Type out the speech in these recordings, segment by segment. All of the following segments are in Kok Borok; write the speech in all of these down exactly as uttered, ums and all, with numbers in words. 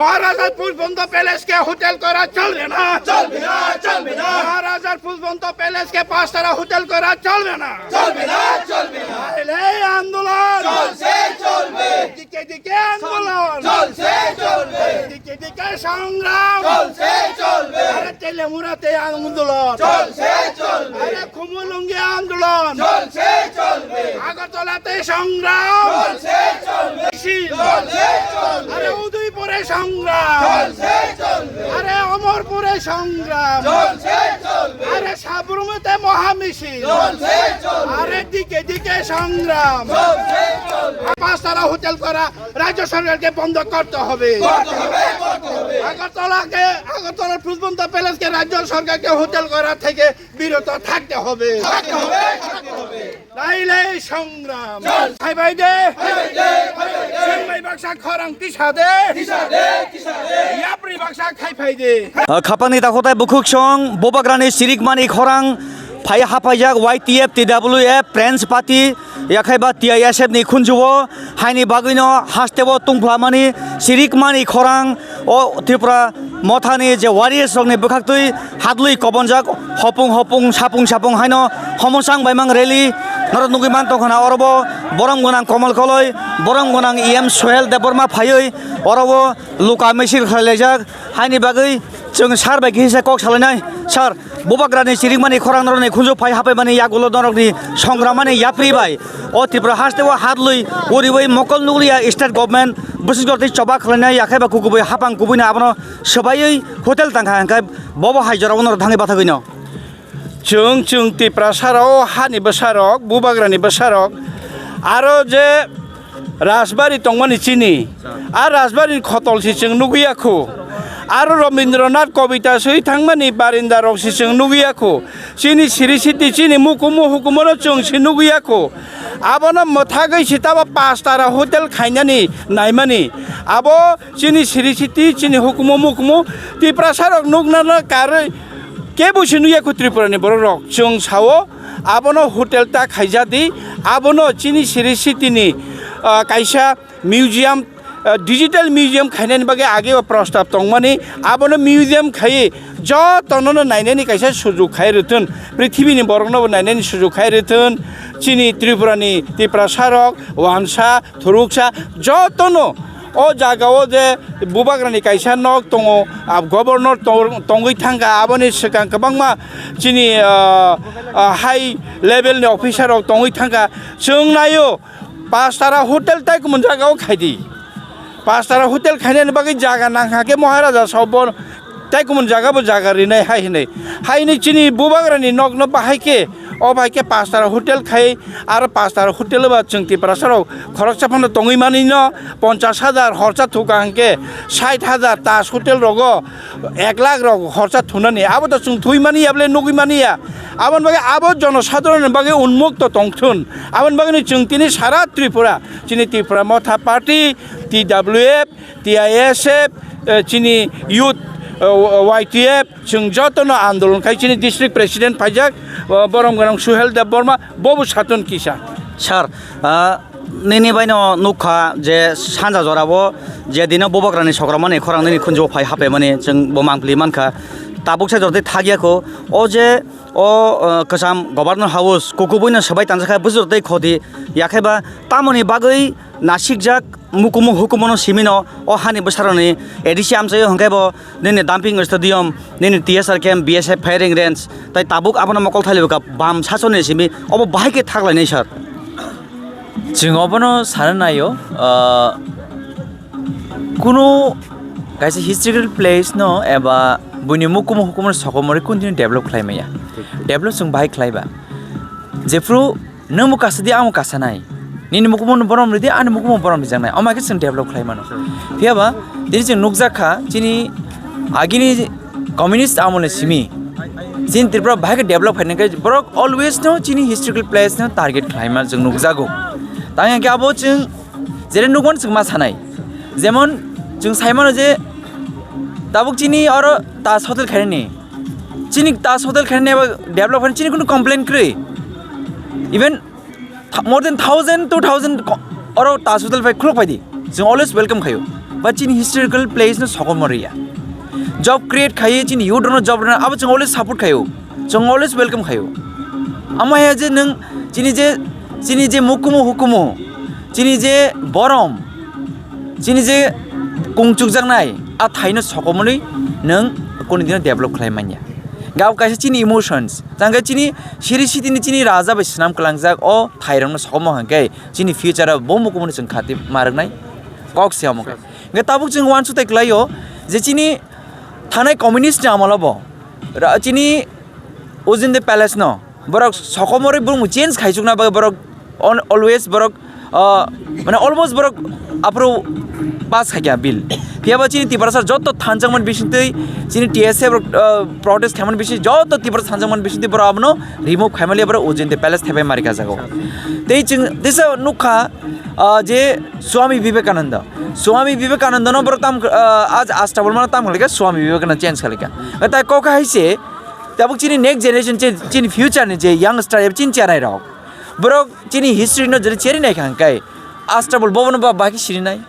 মহারাজার ফুলবন্ত প্যালেসকে হোটেল করা চলবে না। চলবে না, চলবে না। মহারাজার ফুলবন্ত প্যালেসকে পাঁচতারা হোটেল করা চলবে না। চলবে না, চলবে না। এই আন্দোলন চলছে, চলবে। দিকে দিকে আন্দোলন চলছে, চলবে। দিকে দিকে সংগ্রাম চলছে, চলবে। আরে তেলেমুড়াতে আন্দোলন চলছে, চলবে। আরে খুমুলুঙ্গি আন্দোলন চলছে, চলবে। আগরতলাতে সংগ্রাম চলছে, চলবে। মিছিল চলছে, চলবে। আরে উদয়পুরে সংগ্রাম চলছে, চলবে। আরে অমরপুরে সংগ্রাম চলছে, চলবে। আরে সাবরুমেতে মহামিছিল চলছে, চলবে। আরে দিকে দিকে সংগ্রাম চলছে, চলবে। পাঁচতারা হোটেল করা রাজ্য সরকারকে বন্ধ করতে হবে। করতে হবে, করতে হবে। আগরতলাকে, আগরতলার ফুলবন্ত প্যালেসকে রাজ্য সরকারকে হোটেল করা থেকে বিরত থাকতে হবে। থাকতে হবে, থাকতে হবে। নাইলে সংগ্রাম। চল। খাইবাই দে। খাইবাই দে, খাইবাই দে। Chwng bai baksa khorang tisa de. Tisa de, tisa de. Yapri baksa khaiphai de. Khapangni dakhotai bukhuk song, Bubagrani sirikmani khorang, phai hapaijak Y T F, T W F, French Party, yakhaiba T I S F ni khunjuo, haini bagwino hasteo tungphlamani, sirikmani khorang, o Tripura mothani je warriors rokni bwkhaktwi hadlwi kobonjak, hopung hopung, sapung sapung haino homosang baimang rally norok nugwi mantongkhana orobo borom gwnang Komal Koloi, borom gwnang E M Sohel Debbarma phaiwi orobo luka misil khlailaijak. Haini bagwi chwng sir bai kisa kok salainai, sir, Bubagrani chirikmani khorang norokni khunju phai hapaimani yagulo norokni songramani yapri bai o Tripura hasteo hadlwi uriwi mokol nukliya state government bwswk jortwi choba khwlainai yakhaiba kukubui hapang kubuino abono swbaiwi hotel tangkha hwnkhe bobo hai jorao norok thangwi bathagwino. Chwng, chwng Tiprasarok, hani bwsarok, Bubagrani bwsarok, aro je Rajbari tongmani chini, a Rajbari ni khotol si chwng nugwi ya khu. Aro Rabindranath kobita swi thangmani barinda rok si chwng nugwi ya khu. Chini siri siti chini mukumu hukumu no chwng si nugwi ya khu. Abono mwthagwi si tabo pachtara hotel khainani naimani. Abo chini siri siti chini hukumu mukumu Tiprasarok nuknano karwi kebo si nugwi ya khu Tripura ni borok rok. Chwng sao abono hotel ta khaijadi, abono chini siri siti ni, ah, kaisa museum, ah, digital museum khainani bagwi age o prostab tongmani, abono museum khaiwi jotono no nainani kaisa sujuk khai rwthun, prithibini borokno bo nainani sujuk khai rwthun, chini Tripura ni Tiprasa rok wansa thuruksa jotono o jaga o je Bubagrani kaisa nok tongo, ah, governor tong-, tongwi thangkha, aboni swkang kwbangma chini, ah, ah, high level ni officer rok tongwi thangkha, chwng naio. Pachtara hotel tai kumun jaga o khaidi. Pachtara hotel khainani bagwi jaga nangkha khe Maharaja sabo tai kumun jaga bo jaga rinai hai hinwi. Haini chini Bubagrani nokno bahai khe, o bahai khe pachtara hotel khai, aro pachtara hotel ba chwng Tiprasa rok khoroksa phano tongwi manwi no ponchash hajar horcha thuka hwnkhe sait hajar Taj hotel rogo ek lakh rok horcha thunani. Abo to chwng thwi mani ya bole nugwi mani ya. Aboni bagwi abo jonosadharon ni bagwi unmukto tongthun. Aboni bagwi chwng tini sara Tripura, chini Tripura Motha Party, T W F, T I S F, eh, chini youth, eh, Y T F, chwng jotono andolon khai chini district president phaijak, eh, borom gwnang Suhel Debbarma, bobo saton kisa. Sir, ah, nini baino nukha je sanja jorao je dino Bubagrani sokramani khorang nini khunjuo phai hapemani chwng bo mangpli mankha. Tabuk se jordi thagya kho, o je o, ah, kwcham Governor House kukubuino swbai tanjakha bujur tei khoti yakheba tamoni bagwi nasikjak mukumu hukumono simino o hani bwsarokni A D C amchaio hwnkhe bo nini dumping stadium, nini T S R camp, B S F firing range, tai tabuk abono mokol thailaibwkha bam sasoni simi obo bahai khe thaklainai sir. Chwng obono sana naio, ah, kunu kaisa historical place no eba buini mukumu hukumu sokomori continue develop khlai maya. Develop chwng bahai khlaiba. Jephru nwng bo kasa di, ang bo kasa nai. Nini mukumu borom ridi, ani mukumu borom rijaknai. Omo khe chwng develop khlai mano. Phiya ba, tini chwng nukjak kha, chini agini communist amolni simi. Chini Tripura bahai khe develop khainai khe borok always no chini historical place no target khlaima chwng nukjago. Tang khe abo chwng jere nukmano chwng ma sanai. Jemon chwng sai mano je tabuk chini oro Taj Hotel khainani. Chini Taj Hotel khainani abo develop khainani chini kunu complain kwrwi. Even th-, more than thousand, two thousand ko-, oro Taj Hotel phai khuluk phaidi. Chwng always welcome khaio. Ba chini historical place no sokomoriya. Job create khaiwi chini youth rokno job rwna abo chwng always support khaio. Chwng always welcome khaio. Amo hai je nwng chini je, chini je mukumu hukumu, chini je borom, chini je kungchukjaknai, a thaino sokomorwi nwng kunu dino develop khlai manya. Gabo kaisa chini emotions. Tangkhe chini siri sitini chini raja bai swnam kwlangjak o thairokno sokomo hwnkhe chini future o bo mukumuni chwng khati marwknai kok se omo khe. Hwnkhe tabuk chwng uansukthai kwlaio je chini thanai communist ni amolo bo ra-, chini Ujjayanta Palace no borok sokomorwi bumung change khaisukna bagwi borok on-, always borok, ah, mane almost borok aphuru pass khaikha bill. Phiyaba chini Tiprasa joto thanjakmani bisingtwi chini T S F rok, ah, protest khaimani bising joto Tiprasa thanjakmani bisingtwi borok abono remove khaimaliya borok Ujjayanta Palace thaibai marika jago. Tei chwng teisa nukha, ah, je Swami Vivekananda. Swami Vivekananda no borok tam, ah, aj Astabol mano tam khalikha Swami Vivekananda change khalikha. Tai kok hai se tabuk chini next generation che-, chini future ni je youngster eba chini cherai rok. Borok chini history no jodi cheri nai kha hwnkhe Astabol bobono ba bahai khe siri nai.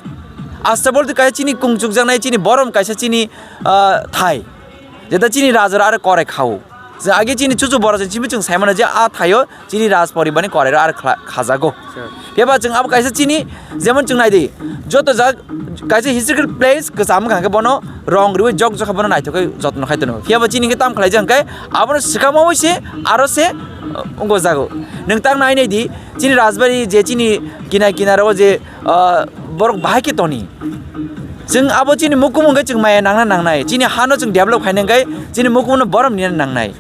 Astabol to kaisa chini kungchukjaknai chini borom kaisa chini, ah, thai. Jeta chini raja rok are korai khao. Je age chini chuchu borok chini chimwi chwng sai mano je a thaio chini raj poribar ni korai rok are khla-, khajago. Phiyaba chwng abo kaisa chini jemon chwng nai di joto jak kaisa historical place kwcham wngkha hwnkhe bono rong riwi jok jok khe bono naithok khe jotno khai tono. Phiyaba chini hwnkhe tam khlaijak hwnkhe abono swkang mawi se aro se, uh, wngkha jago. Nwng tak nai nai di chini rajbari je chini kina kinaro je, uh, borok bahai khe toni. Chwng abo chini mukumu hwnkhe chwng maya nangna nangnai. Chini hano chwng develop khaina hwnkhe chini mukumno borom nina nangnai.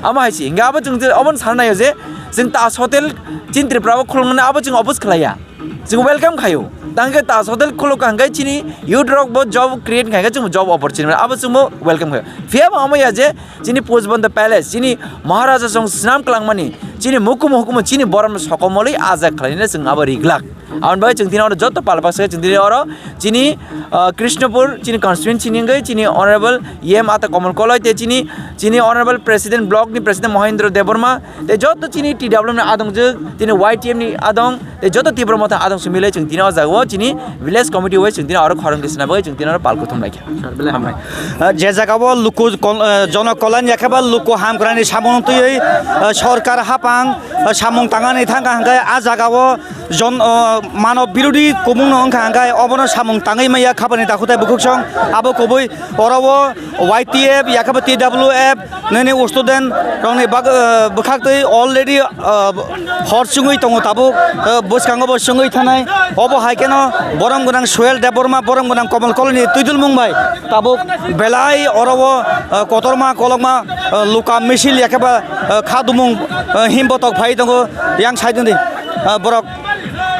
Amo hai se hwnkhe abo chwng je obono sana naio je chwng Taj Hotel chini Tripura o khuluknani abo chwng oppose khlaiya. Chwng welcome khaio. Tangkhe Taj Hotel khulukha hwnkhe chini youth rok bo job create khaikhe chwngbo job opportunity abo chwngbo welcome khaio. Phiyaba omo ya je chini Pujbanta Palace, chini Maharaja song snam kwlangmani, chini mukumu hukumu, chini boromno sokomolwi ajak khlainai chwng abo riglak. Aboni bagwi chwng tini oro joto palbaksa chwng tini oro chini, ah, Krishnapur, chini constituency ni wngwi chini Honorable E M Ata Kamal Koloi tei chini, chini Honorable President, Block ni President Mohendra Debbarma, tei joto chini T W M ni adongjwk, tini Y T F ni adong, tei joto Tipra Motha adong sumilai chwng tini o jagao chini village committee wise chwng tini oro khorang tisna bagwi chwng tini oro pal kuthum laikha. Sir, belai hambai. Ah, je jagao luku kol-, ah, jono kolyan yakhe ba luku hamkrani samung twiwi, ah, sorkar hapang, ah, samung tangani thangkha hwnkhe a jagao jon-, ah, mano birodi kubungno wngkha hwnkhe obono samung tangwi maya khapani dakhutai bukhuksong abo kubui oro o Y T F yakhe ba T W F nini student rokni bag-, ah, bwkhaktwi already, ah, hor chwngwi tongo tabuk, ah, bwskango bo chwngwi thanai. Obo hai kheno borom gwnang Suel Debbarma, borom gwnang Kamal Koloi ni twidulmung bai tabuk belai oro o, ah, kotorma kolokma, ah, luka misil yakhe ba, ah, kha dumung, ah, himbotok phai tongo. Yang saidoni, ah, borok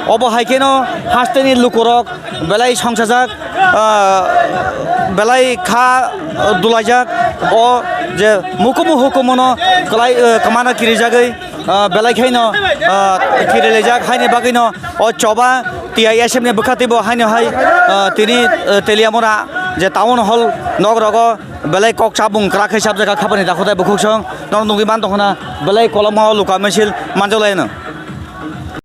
obo hai kheno hasteni lukurok belai songsajak, ah, belai kha, ah, dulaijak. O je mukumu hukumono kwlai, ah, kwmana kirijagwi, ah, belai khaino, ah, kirilaijak haini bagwino o choba T I S F ni bwkha teibo haino hai, ah, tini, ah, Teliamura je town hall nok rogo belai kok chabung kwrak khe sabjak kha khapani dakhutai bukhuksong norok nugwi man tongkhna belai kolokma o luka misil manjaklaino.